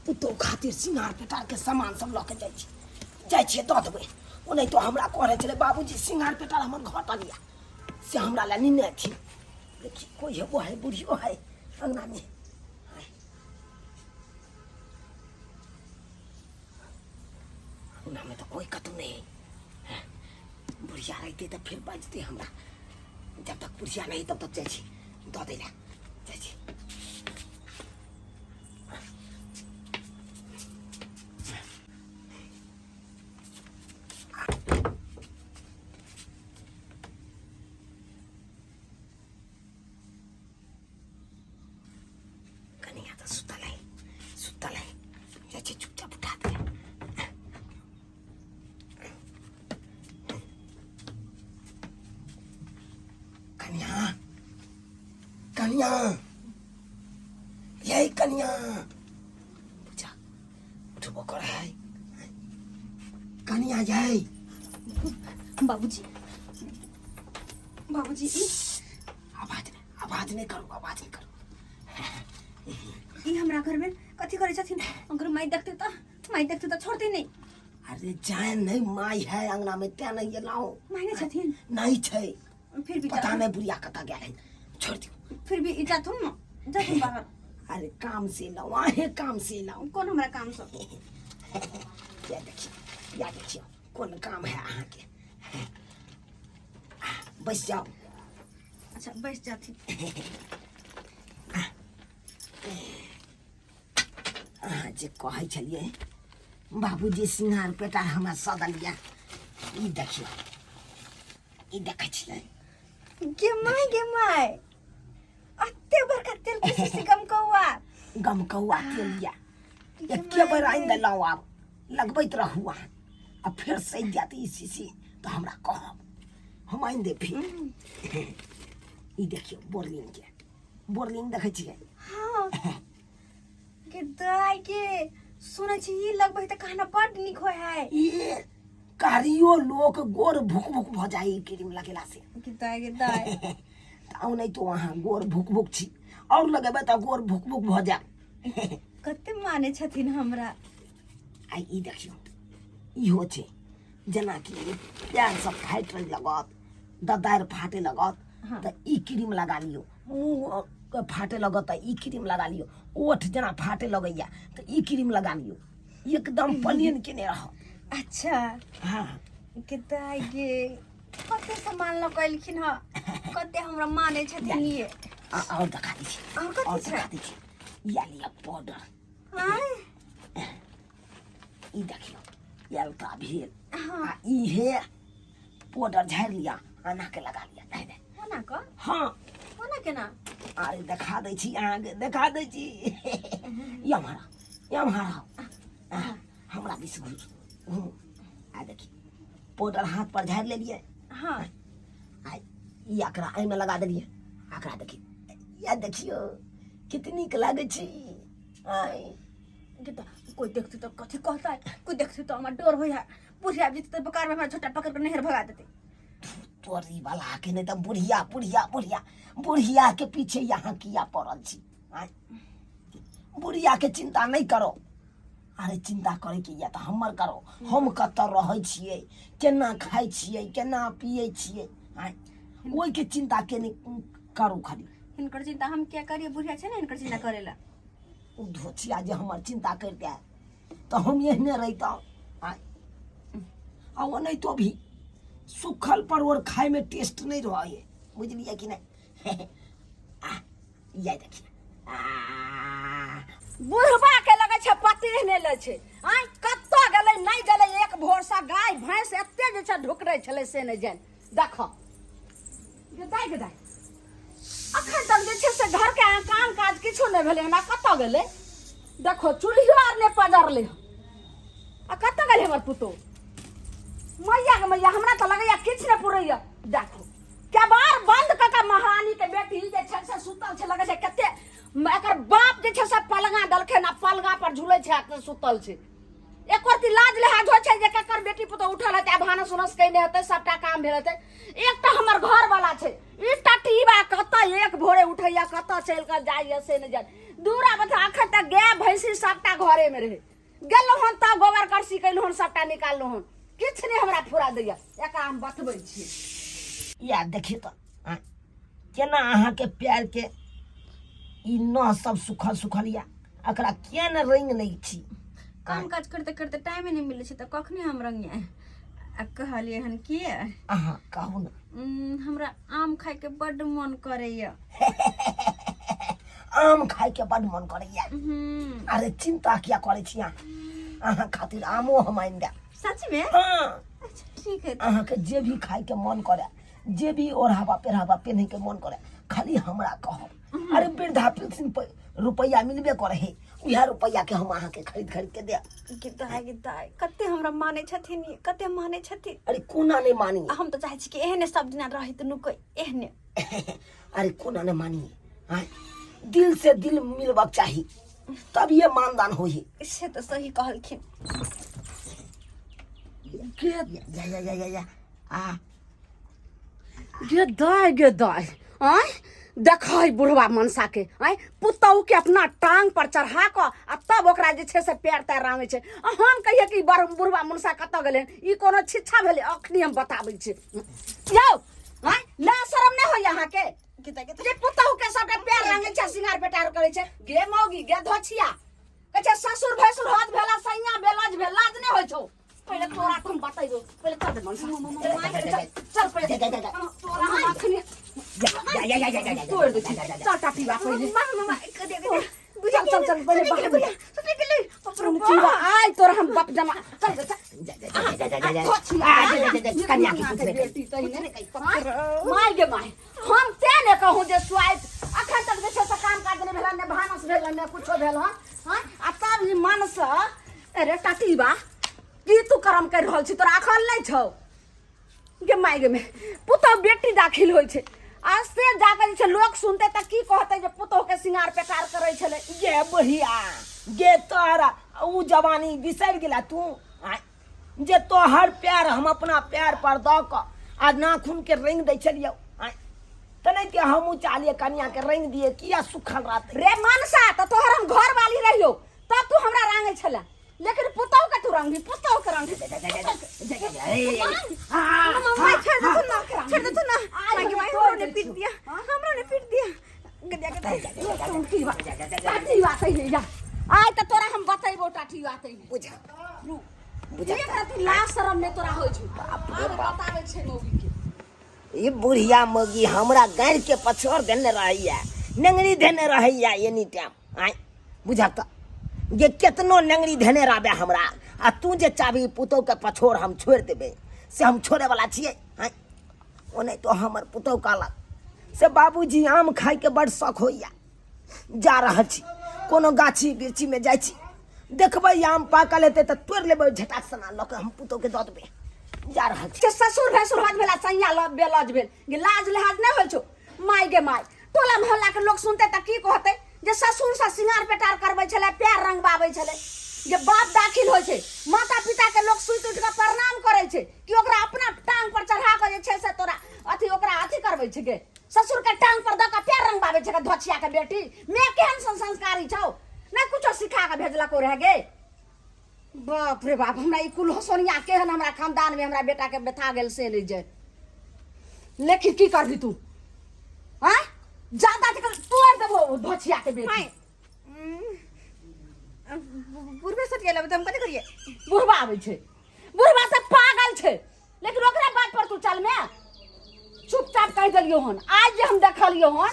पुतोह खातिर सिंगार पेटारके सामान सब लऽ के जाइ छी, जाइ छियै दऽ देबै। ओनाहितो हमरा कहने छलै बाबूजी सिंगार पेटार हमर घटल यऽ, से हमरा लए नेने अथिन। देखी कोइ हेबो है, बुढ़ियो है अङ्गनामे। अङ्गनामे तऽ कोइ कतहु नहि है। बुढ़िया रहितै तऽ फेर बाजतै हमरा। जब तक बुढ़िया नहीं तब तक जाइ छी दऽ दै लए जाइ छी। कनिया तऽ सुतल है, सुतल है। जाइ छी चुपचाप उठा दे। कनिया, कनिया, यही कनिया, पूजा उठबो कर है कनिया जाय। बाबूजी, बाबूजी, ई आवाज नहीं, आवाज नहीं करू, आवाज नहीं करू। ई हमरा घर में कथी करै छथिन? अगर माई देखते त, माई देखते त छोड़ते नहीं। अरे जाए नहीं, माई है अंगना में तें नहीं एलहुँ। माई नहीं छथिन? नहीं छै। फिर भी पता जाथुन। नहीं बुढ़िया कतऽ गेल है, छोड़ दियौ। फिर भी ई जाथुन न, जाथुन बाहर। अरे काम से लाओ, आहे काम से लाओ। कोन हमरा काम से? या देखियो, या देखियो कोन काम है अहाँके। बैस जाओ। अच्छा बैस जाथिन। अहाँ जे कहै छलियै बाबूजी सिंगार पेटार हमरा सदल यऽ, ई देखियौ, ई देखै छियै? गे माय, गे माय, अते बड़का तेल के शीशी गमकौआ। गमकौआ तेल यऽ, एके बेर आनि देलहुँ, आब लगबैत रहू अहाँ। आ फेर सधि जायत ई शीशी तऽ हमरा कहब, हम आनि देब फिर। ई देखियौ बोरलिंग के, बोरलिंग देखै छियै? हाँ के दाय के, सुनै छी ई लगबै तऽ कहना बड नीक होइ है। ई कारियो लोक गोर भुक भुक भऽ जाइ ई क्रीम लगेला से। के दाय, के दाय, तऽ ओनाहितो अहाँ गोर भुक भुक छी, आओर लगेबै तऽ गोर भुक भुक भऽ जायत। कते माने छथिन हमरा। आ ई देखियौ, इहो छै, जेनाकि पैर सब फाटि लगत, ददारि फाटे लगत। हाँ। तऽ ई क्रीम लगा लियौ। मुँह फाटे लगत तऽ ई क्रीम लगा लियौ। ओठ जेना फाटे लगैया तऽ ई क्रीम लगा लियौ, एकदम प्लेन केने रहत। अच्छा। हाँ। के दाय गे, कते सामान लऽ कऽ एलखिन हँ, कते हमरा माने छथिन ये। आओर देखा दै छी। आओर कथी आओर छै? देखा दै छी, या लिअ पाउडर। आँय? ई देखियौ, एलका भेल। हाँ। आ इहे पाउडर झाड़ि लिअ, एना के लगा लिअ। नहीं नहीं। ओना कऽ? हाँ। ओना केना? अरे देखा दै छी अहाँके, देखा दै छी। एम्हर आउ, एम्हर आउ, हमरा दिस घुर घुमू। आ देखी, पाउडर हाथ पर झाड़ि लेलियै। हाँ। आ ई एकरा एहिमे लगा देलियै। एकरा देखी, या देखियौ कते नीक लागै छै। आय। गे तऽ कोइ देखतै तऽ कथी कहतै? कोइ देखतै तऽ हमरा डर होइ है, बुढ़िया आबि जेतै तऽ बेकार में हमरा झोटा पकड़ कऽ नैहर भगा देतै। तोरी वाला के नहीं तऽ बुढ़िया, बुढ़िया, बुढ़िया, बुढ़िया के पीछे यहाँ किया पड़ल छी? आँय? बुढ़िया के चिंता नहीं करो। अरे चिंता करे के या तऽ हमर करो, हम कतऽ रहै छियै, केना खाइ छियै, केना पियै छियै, आँय? ओहि के चिंता के नहीं करू खाली। हिनकर चिंता हम किया करिए? बुढ़िया छै ने हिनकर चिंता करेला। ओ धोचिया जे हमर चिंता करिते तऽ हम एहने रहितहुँ? आँय? आ ओनाहितो भी सुखल परोड़ खायमे टेस्ट नहि रहै, बुझलियै कि नहि? आ इएह देखिए आ बुढ़बा के लगै छै पते नहि लै छै। आँय, कतऽ गेलै नहि गेलै, एक भोरसँ गाय भैंस एते जे छै ढुकरै छलै से नहि जानि। देखऽ गे दाइ, गे दाइ, अखन तक जे छै से घरके काम काज किछो नहि भेलै हन, आ कतऽ गेलै? देखो चूल्हियो आर नहि पजरलै हन, आ कतऽ गेलै हमर पुतोहु? मैया के मैया, हमरा तऽ लगैया किछु नहि पुरैया। देखो केबाड़ बंद कऽ के महारानी के बेटी जे छै से सुतल छै। लगै छै कते एकर बाप जे छै से पलंगा देलखिन आ पलंगा पर झूलै छै आ सुतल छै। एको रत्ती लाज लिहाज होइ छै जे ककर बेटी पुतोहु उठल हेतै आ भानस उनस कयने हेतै, सबटा काम भेल हेतै। एकटा हमर घर वाला छै, ई टटीबा कतऽ एक भोरे उठैया, कतऽ चलि कऽ जाइया से नहि जानि। दूरा बता अखन तक गाय भैंसी सबटा घरे में रहे गेलहुँ हन तब गोबर करसी केलहुँ हन सबटा निकाललहुँ हन किछु नहि हमरा फुरा दैया एकरा हम बतबै छी या देखियौ तऽ आँय, केना अहाँके पैरके ई नह सब सुखल सुखल यऽ एकरा किया ने रंग लै छी काम काज करते करते टाइमे नहि मिलै छै तऽ कखने हम रंगिए आ कहलियै हन कि अहाँ कहू ने हमरा आम खायके बड्ड मन करैया आम खायके बड्ड मन करैया हम्म, अरे चिंता किया करै छी अहाँ अहाँ खातिर आमो हम आनि देब सच में हाँ अच्छा ठीक है अहाँके जे भी खायके मन करे जे भी ओढ़ावा पेढ़ावा पेन्हैके मन करे खाली हमरा कहब अरे वृद्धा पेंशन रुपैआ मिलबे करे है उएह रुपैआके हम अहाँके खरीद खरीद के देब गिद्दा गिद्दा कते हमरा मानै छथिन ई, कते मानै छथिन अरे कोना नहि मानी आ हम तऽ चाहै छी कि एहने सब दिना रहैत नुकै एहने अरे कोना नहि मानी आँय दिल से दिल मिलबाक चाही तब ये मानदान होई से तऽ सही कहलखिन गे या या या या या आ गे दाय गे दाय आँय देखै बुढ़वा मनसा के आँय पुतहु के अपना टांग पर चढ़ा कऽ आ तब ओकरा जे छै से पैर तैर रांगै छै आ हम कहियै कि बड़ बुढ़वा मनसा कतऽ गेलै ई कोनो छिच्छा भेलै अखनी हम बताबै छी यौ आँय ला शरम नहि होइए अहाँके गिद्दा गिद्दा जे पुतहु के सबके पैर रांगै छै सिंगार पेटार करै छै गे मौगी गे धोछिया कहै छै ससुर भैंसुर हद भेला सैया बेलज भेल लाज नहि होइ छौ पहिले तोरा तऽ हम बतैबो पहिले चल मनसा चल चल पहिले तोरा हम अखनी या या या या या तोड़ दै छी चल टाटी बा पहिले मामा मामा कदे कदे चल चल चल पहिले बाहर बुढ़िया सुन गेलै चीवा आइ तोरा हम बाप जमा चल चल कन्या के कुछ नहीं माय गे माय हम तें ने कहूँ जे स्वाइत अखन तक जे छै से काम काज नहि भेल ने भानस भेल ने कुछो भेल हन हँ आ तब ई मनसँ अरे टाटीबा की तू करम कर रहल छी तोरा अखन नहि छौ गे माय गे माय पुतहु बेटी दाखिल होइ छै आ से जाके जे छै लोक सुनते तऽ की कहतै जे पुतहुके सिंगार पेटार करै छलै गे बुढ़िया गे तोहरा उ जवानी बिसरि गेला तू आँय? जे तोहर प्यार हम अपना प्यार पर दऽ कऽ आ नाखून के रंग दै छलियौ आँय? तऽ नहि तऽ हमहूँ चाहलियै कनिया के रंग दिए किया सुखल रहतै रे मनसा तऽ तोहर हम घर वाली रहियो तब तू हमरा रांगै छले लेकिन पुतहु के तू रंगही पुतहु के रंगही मामा छोड़ दे ना छोड़ दे ना मागे माय हमरो ने पीट दिया हमरो ने पीट दिया गदिया गदिया टाटी बात है जा आइ तऽ तोरा हम बतैबो टाटी बात है बुझा बुझा एक रति लाज शरम नहि तोरा होइ छौ आब बताबै छै मौगी के ई बुढ़िया मौगी हमरा गाड़ि के पछोर देने रहैया नेंगरी देने रहैया एनी टाइम आय बुझा तऽ जे केतनो नेंगरी धेने रहबे हमरा आ तू जे चाहबी पुतोह के पछोर हम छोड़ि देबै से हम छोड़े वाला छियै आय ओने तो हमर पुतोह कहलक से बाबूजी आम खाइके बड़ शौक होइया जा रहल छी कोनो गाछी बिरछीमे जाइ छी देखबै आम पाकल हेतै तऽ तोड़ि लेबै झटाक सना लऽ कऽ हम पुतोहके दऽ देबै जा रहल छी के ससुर भैंसुर हद भेला सैया ल बेलज भेल गे लाज लिहाज नहि होइ छौ माय गे माय टोला मोहल्ला के लोग सुनते तऽ की कहते जे ससुर से सिंगार पेटार करबै छलै पैर रंगबाबै छलै जे बाप दाखिल होइ छै माता पिता के लोग सुति उठि कऽ प्रणाम करै छै कि ओकरा अपना टांग पर चढ़ा कऽ जे छै से तोरा अथी ओकरा अथी करबै छै गे ससुर के टांग पर दऽ कऽ पैर रंगबाबै छै गे धोछिया के बेटी मैं केहन सन संस्कारी छौ नहि कुछो सिखा कऽ भेजलको रह गे बाप रे बाप हमरा ई कुल सोनिया केहन हमरा खानदान में हमरा बेटा के बैठा गेल से नहीं जाए लेकिन की करबी तू आँ ज्यादा तक तोड़ देबो धोछिया के बेटी माय बुढ़बे सट गेल अब तऽ हम कथी करिए बुढ़बा आबै छै बुढ़बा सब पागल छै लेकिन ओकरा बात पर तू चल में चुपचाप कहि देलियो हन आज जे हम देखलियो हन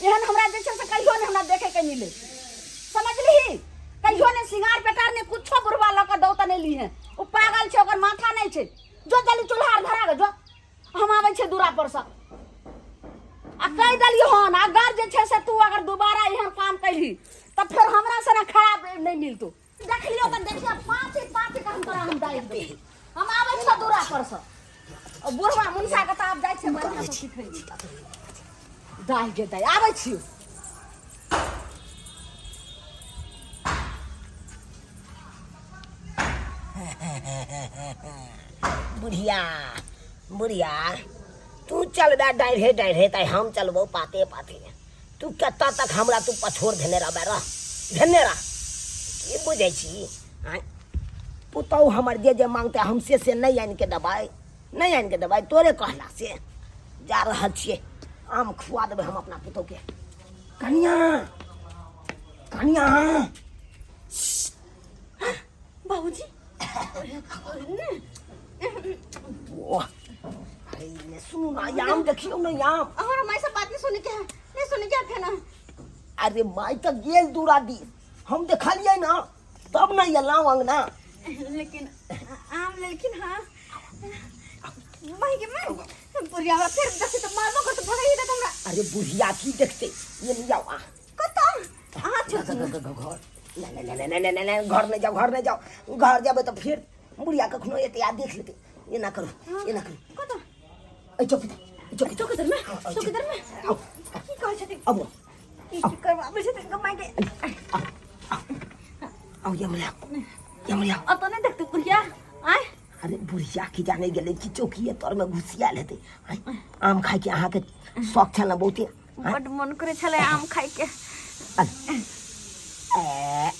एहन हमरा जे छै से कहियो नहि हमरा देखे के मिले समझलिही कहियो नहि सिंगार पेटार नहि कुछो बुढ़बा लऽ कऽ दौ तऽ नहि लीहे ओ पागल छै ओकर माथा नहि छै जो जल्दी चूल्हा आर धरा जो हम आबै छै दूरा पर से आ कहि देलियो हन अगर जे छै से तू अगर दोबारा एहन काम कैलही तऽ फेर हमरा से ना खराब नहि मिलतौ देखलियो तऽ देखियो पाँच पाँच के हम तोरा हम दाइ देबै हम आबै छौ दूरा पर से आ बुढ़वा मुनसा के तऽ आब जाइ छै बढ़िआँ से सिखै छी दाइ गे दाइ आबै छी बुढ़िया बुढ़िया तू चलबे डाढ़े डाढ़े तऽ हम चलबो पाते पाते तू कतऽ तक हमरा तू पछोड़ धेने रहबे रह धेने रह की बुझै छी आँय पुतहु हमर जे जे मांगतै हम से से नहि आनि के देबै नहि आनि के देबै तोरे कहला से जा रहल छियै आम खुआ देबै हम अपना पुतहुके कनिया कनिया बाबूजी ओह अरे ने सुनू ना ई आम देखियौ ने ई आम हमरा माय से बात नहीं सुने के है नहीं सुने के है फेना अरे माय तऽ गेल दूरा दिस हम देखलियै ना तब ने एलहुँ अंगना लेकिन आम लेकिन हाँ माय के माय बुढ़िया हमरा फिर देखी तो मारबो कर तो भगाई देत हमरा अरे बुढ़िया की देखते ये नहीं जाओ आ कतौ अहाँ छोड़ घर नहीं नहीं नहीं नहीं नहीं नहीं घर नहीं जाओ घर नहीं जाओ घर जाबे तो फिर बुढ़िया कखनो एते आ देख लेते ये ना करो ये ना करो कतौ ए चौकी चौकी चौकीदार में चौकीदार में आओ की कहै छथिन अब की की करबाबै छथिन गो माय के आओ ये मरिया ये मरिया अतऽ नहि देखतै बुढ़िया आय अरे बुढ़िया की जाने गेलै कि चौकिए तर में घुसियाल हेतै आँय, आम खाइके अहाँके शौक छल ने बहुते आँय, बड मन करै छलै आम खाइके ए,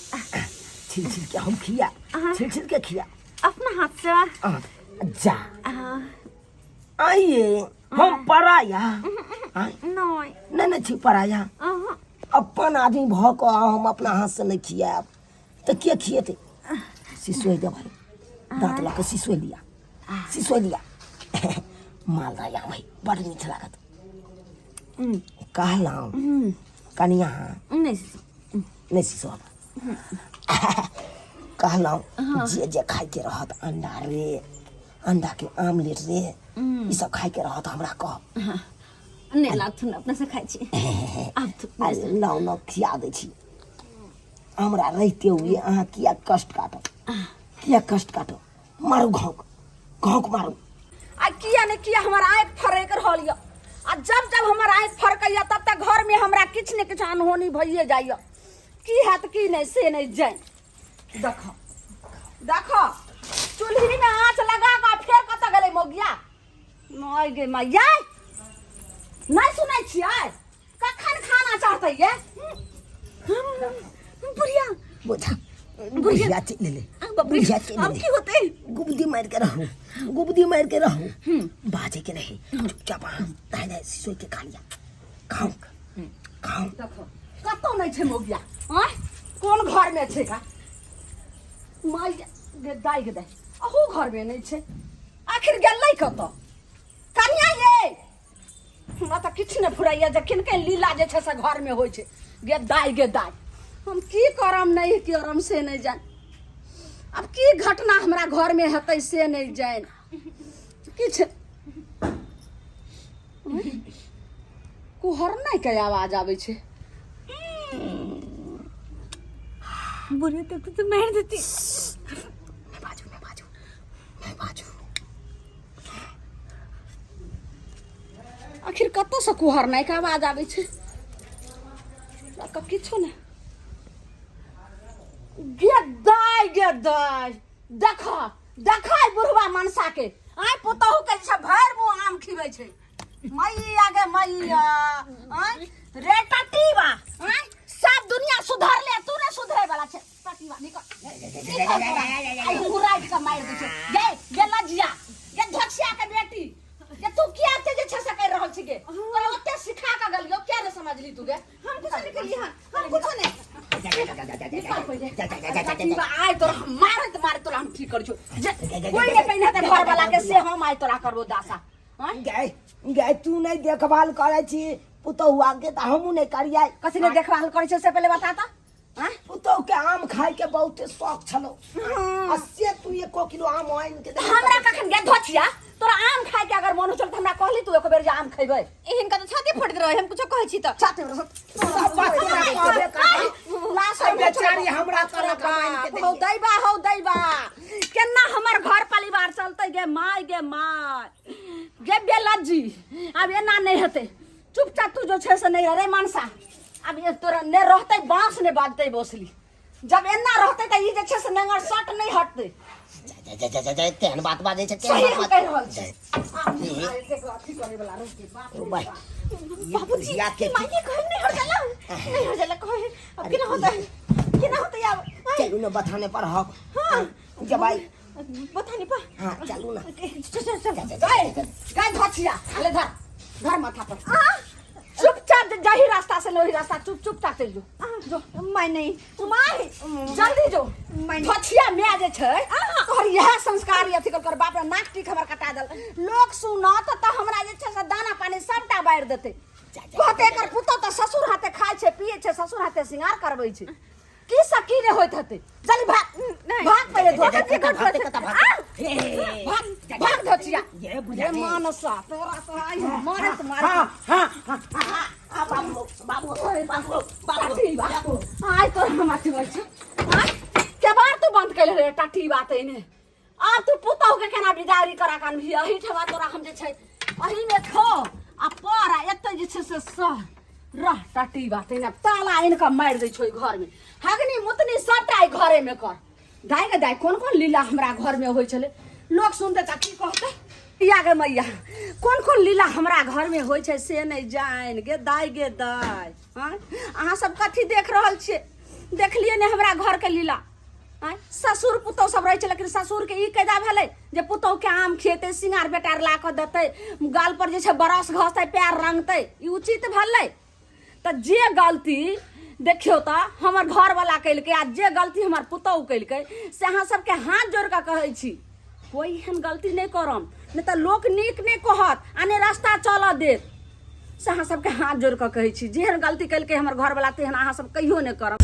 छिल छिल के हम खिया छिल छिल के खिया अपना हाथ से अहाँ, जा हाँ, आइए हम पराया आँय, नहि नहि नहि छी पराया अहाँ अपन आदमी भऽ कऽ हम अपना हाथसँ नहि खियाएब तऽ के खिएतै सिसोइ देबै दाँत लऽ कऽ सिसोइ लिअ सिसोइ लिअ मालदह आम है बड़ मीठ लागत कहलहुँ कनिया नहि नहि सिसोब कहलहुँ जे जे खाइके रहत अंडा रे अंडाके आमलेट रे ई सब खाइके रहत हमरा कह नहि लागथुन अपना से खाइ छी आब तो अरे लाउ न खिया दै छी हमरा रहिते हुए अहाँ किया कष्ट काटब किया कष्ट काटब मारू घोंक घोंक मारू आ किया ने किया हमर आँखि फड़क रहल यऽ आ जब जब हमर आँखि फड़कैया तब तक घरमे हमरा किछु ने किछु अनहोनी भइए जाइए की हैत की नहि से नहि जानि देख देख चूल्हीमे आँच लगा कऽ फेर कतऽ गेलै मौगिया नहि गे मैया नहि सुनै छियै कखन खाना चढ़तै ये बुढ़िया बोझा बुढ़िया चलि एलै बुढ़िया चलि अब एलै की होतै गुबदी मारि के रहू गुबदी मारि के रहू बाजे के नहीं चुपचाप अहाँ दाएं दाएं सोई के खा लिया खाओ खाओ देखो कतौ नहि छै मौगिया आँय कोन घरमे छै का माय गे दाइ गे दाइ अहू घरमे नहि छै आखिर गेलै कतऽ कनिया ये हमरा तऽ किछु नहि फुराइया जे किनके लीला जे छै से घरमे होइ छै गे दाइ गे दाइ हम की करम नहि करम से नहि जान आब की घटना हमरा घरमे हेतै से नहि जान किछु कुहरनाइ के आवाज आबै छै बुढ़िया तक तो मार देती नहीं बाजू नहीं बाजू नहीं बाजू आखिर कतऽसँ कुहरनाइके आवाज आबै छै किछो नहि गे दाइ गे दाइ देख देख बुढ़वा मनसा के आइ पुतहु के जे छै भरि मुँह आम खिबै छै मैया गे मैया आँय रे टटीबा आँय सब दुनिया सुधरले तू ने सुधरे वाला छै टटीबा निकल निकल तोरा। आइ हुराइ के मारि दै छै गे गे लजिया गे धोछिया के बेटी गे तू किया एते जे छै से करि रहल छी गे तोरा ओते सिखा के गेलियो किया ने समझली तू गे हम कुछ नहीं करिए हन हम कुछ नहीं निकल पहिले टटीबा आइ तोरा हम मारैत मारैत तोरा हम ठीक करै छौ जे कोइ ने पहिने तऽ घर वाला के से हम आइ तोरा करबो दासा आँय गै गै तू नहि देखभाल करै छी पुतहुआ के तऽ हमहूँ नहि करियै कथी ने देखभाल करै छै से पहिले बता तऽ आँय पुतहु के आम खाय के बहुते शौक छलो आ से तू एको किलो आम आनि के तऽ हमरा कखन गे धोछिया तोरा आम खाय के अगर मन हो छल तऽ हमरा कहली तू एक बेर जे आम खैबै हिनका तो छाती फटि रहे हम कुछ कहै छी तऽ छाती सब बात तोरा कहबे करतौ। लाश सब बेचारी हमरा तोरा कमाइन के हौ देलियै। दैबा हौ दैबा केना हमर घर परिवार चलतै गे माय गे माय गे बेलज्जी आब एना नहि हेतै चुपचाप तू जो छै से नहि रे मनसा आब ये तोरा ने रहतै बाँस ने बाजतै बोसली जब एना रहतै तऽ ई जे छै से नंगर सट नहि हटतै जा जा जा जा जा तेहन बात बाजै छै सही तेहन हम बात कहि रहल छी बाजै आब देखो अथी करे वाला रोक के बाप रे ओ भाई बाप। बाबूजी बुढ़िया के माय के कहे नहीं हट जाला नहीं हट जाला कहे अब केना होता है केना होतै आब चलू ने बथाने पर हक हाँ जबाई बथाने पर हाँ चलू ना चल चल चल गाय गाय धचिया ले धर धर माथा पर चुपचाप जाही रास्ता से लोही रास्ता चुप चुपचाप चल जो जो मैं नहीं माय जल्दी जो मैं धचिया माय जे छै तोहर इएह संस्कार अथी कर बाप रे नाक टीक हमर कटा देल लोक सुनत तऽ हमरा जे छै से दाना पानी सबटा बारि देतै कहते एकर पुतोह तऽ ससुर हाथे खाइ छै पिए छै ससुर हाथे श्रृंगार करबै छै की सब की रे होइत हेतै जल्दी भाग भाग पहिले धो भाग भाग धोचिया ये बुझा ये मानसा तोरा तो आई मारत मारत हाँ हाँ हाँ हाँ बाबू बाबू बाबू टाटी बाबू बात आइ तोरा माथि होइ छै आइ केबार तू बंद कैले रे टाटी बात एने आब तू पुतहु के केना बिदारी करा कान भी अही ठमा तोरा हम जे छै अही में खो आ पर आ एतै जे छै से सह रह टाटी बात एने ताला आनि कऽ मारि दै छौ घर में हगनी मुतनी सबटा एहि घरे में कर दाइ गे दाइ कोन कोन लीला हमरा घर में होइ छलै लोक सुनतै तऽ की कहतै या गे मैया कोन कोन लीला हमरा घर में होइ छै से नहि जानि गे दाइ गे दाइ आँय अहाँ सब कथी देख रहल छियै देखलियै ने हमरा घरके लीला आँय ससुर पुतहु सब रहै छै लेकिन ससुरके ई कैदा भेलै जे पुतहुके आम खिएतै सिंगार बेटार ला कऽ देतै गाल पर जे छै बरस घसतै पैर रंगतै ई उचित भेलै तऽ जे गलती देखियौ तऽ हमर घरवला केलकै आ जे गलती हमर पुतहु केलकै से अहाँ सबके हाथ जोड़ि कऽ कहै छी कोइ एहन गलती नहि करम नहि तऽ लोक नीक नहि कहत आ नहि रास्ता चलऽ देत से अहाँ सबके हाथ जोड़ि कऽ कहै छी जेहन गलती केलकै हमर घरवला तेहन अहाँ सब कहियो नहि करब।